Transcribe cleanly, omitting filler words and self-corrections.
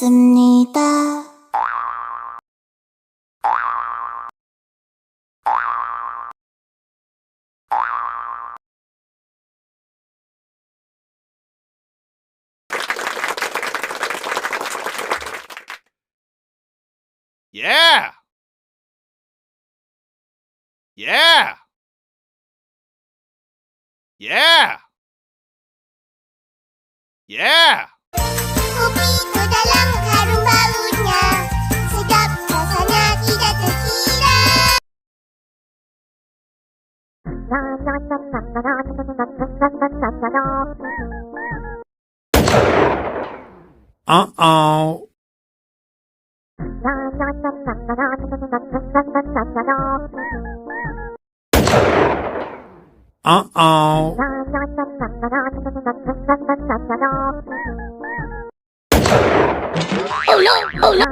있습니다. Yeah! Yeah! Yeah! Yeah! Kopi itu dalam harum baunya, sedap rasanya tidak terkira. Uh-oh. Uh-oh. Oh no! Oh no!